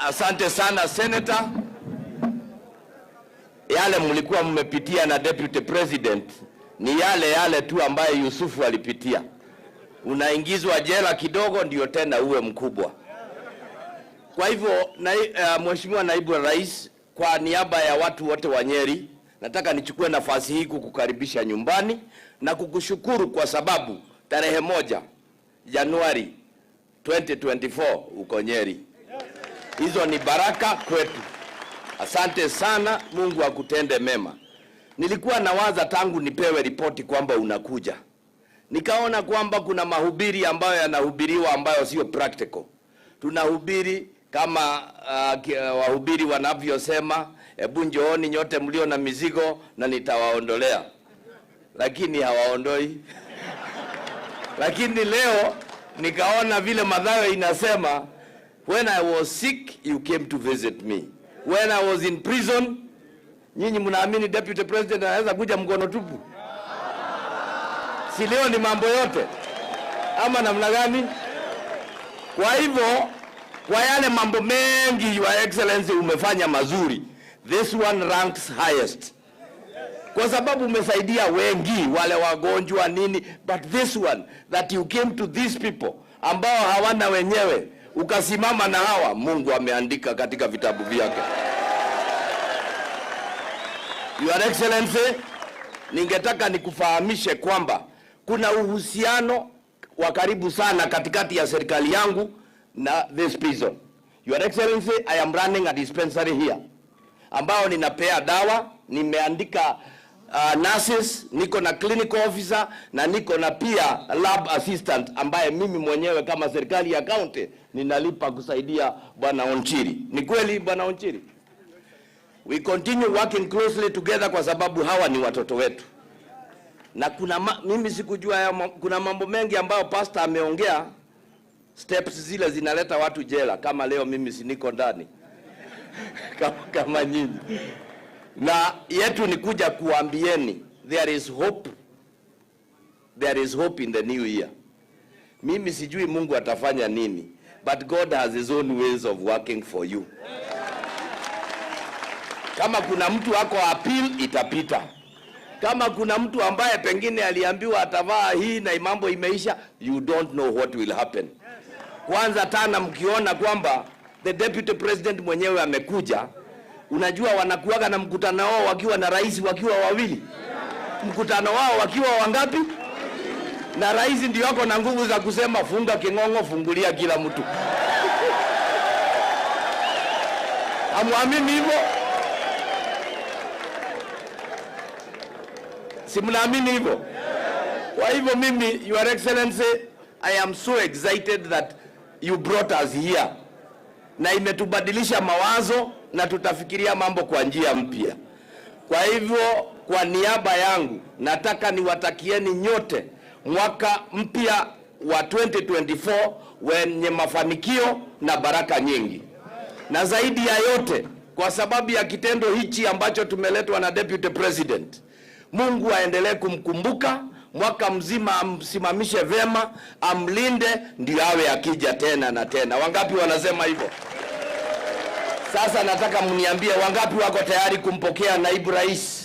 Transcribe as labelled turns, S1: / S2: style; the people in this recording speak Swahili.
S1: Asante sana, Senator. Yale mlikuwa mmepitia na Deputy President ni yale yale tu ambayo Yusufu alipitia. Unaingizwa jela kidogo ndio tena uwe mkubwa. Kwa hivyo Mheshimiwa Naibu wa Rais, kwa niaba ya watu wote wa Nyeri, nataka nichukue nafasi hii kukukaribisha nyumbani na kukushukuru kwa sababu tarehe 1 Januari 2024 uko Nyeri. Hizo ni baraka kwetu. Asante sana, Mungu akutende mema. Nilikuwa nawaza tangu nipewe ripoti kwamba unakuja, nikaona kwamba kuna mahubiri ambayo yanahubiriwa ambayo sio practical. Tunahubiri kama wahubiri wanavyosema, "Hebu njooni nyote mlio na mizigo na nitawaondolea," lakini hawaondoi. Lakini leo nikaona vile Mathayo inasema, "When I was sick, you came to visit me. When I was in prison." Nyinyi mnaamini Deputy President anaweza kuja mkono tupu? Si leo ni mambo yote ama namna gani? Kwa hivyo, kwa yale mambo mengi, Your Excellency, umefanya mazuri, this one ranks highest kwa sababu umesaidia wengi wale wagonjwa nini, but this one that you came to these people ambao hawana wenyewe, ukasimama na hawa, Mungu ameandika katika vitabu vyake. Your Excellency, ningetaka nikufahamishe kwamba kuna uhusiano wa karibu sana katikati ya serikali yangu na this prison. Your Excellency, I am running a dispensary here ambao ninapea dawa, nimeandika nurses, niko na clinical officer na niko na pia lab assistant ambaye mimi mwenyewe kama serikali ya county ninalipa kusaidia Bwana Onchiri. Ni kweli, Bwana Onchiri? We continue working closely together kwa sababu hawa ni watoto wetu. Na mimi sikujua kuna mambo mengi ambayo pastor ameongea, steps zile zinaleta watu jela, kama leo mimi si niko ndani kama nyinyi. Na yetu ni kuja kuambieni there is hope. There is hope in the new year. Mimi sijui Mungu atafanya nini, but God has his own ways of working for you. Kama kuna mtu ako appeal, itapita. Kama kuna mtu ambaye pengine aliambiwa atavaa hii na mambo imeisha, you don't know what will happen. Kwanza tana mkiona kwamba the Deputy President mwenyewe amekuja, unajua wanakuwaga na mkutano wao wakiwa na rais wakiwa wawili, mkutano wao wakiwa wangapi? Na rais ndio ako na nguvu za kusema, "Funga king'ong'o, fungulia kila mtu." Hamwamini hivyo? Si mnaamini hivyo? Kwa hivyo mimi, Your Excellency, I am so excited that you brought us here, na imetubadilisha mawazo na tutafikiria mambo kwa njia mpya. Kwa hivyo, kwa niaba yangu nataka niwatakieni nyote mwaka mpya wa 2024 wenye mafanikio na baraka nyingi. Na zaidi ya yote, kwa sababu ya kitendo hichi ambacho tumeletwa na Deputy President, Mungu aendelee kumkumbuka mwaka mzima, amsimamishe vema, amlinde, ndio awe akija tena na tena. Wangapi wanasema hivyo? Sasa nataka mniambie wangapi wako tayari kumpokea naibu rais?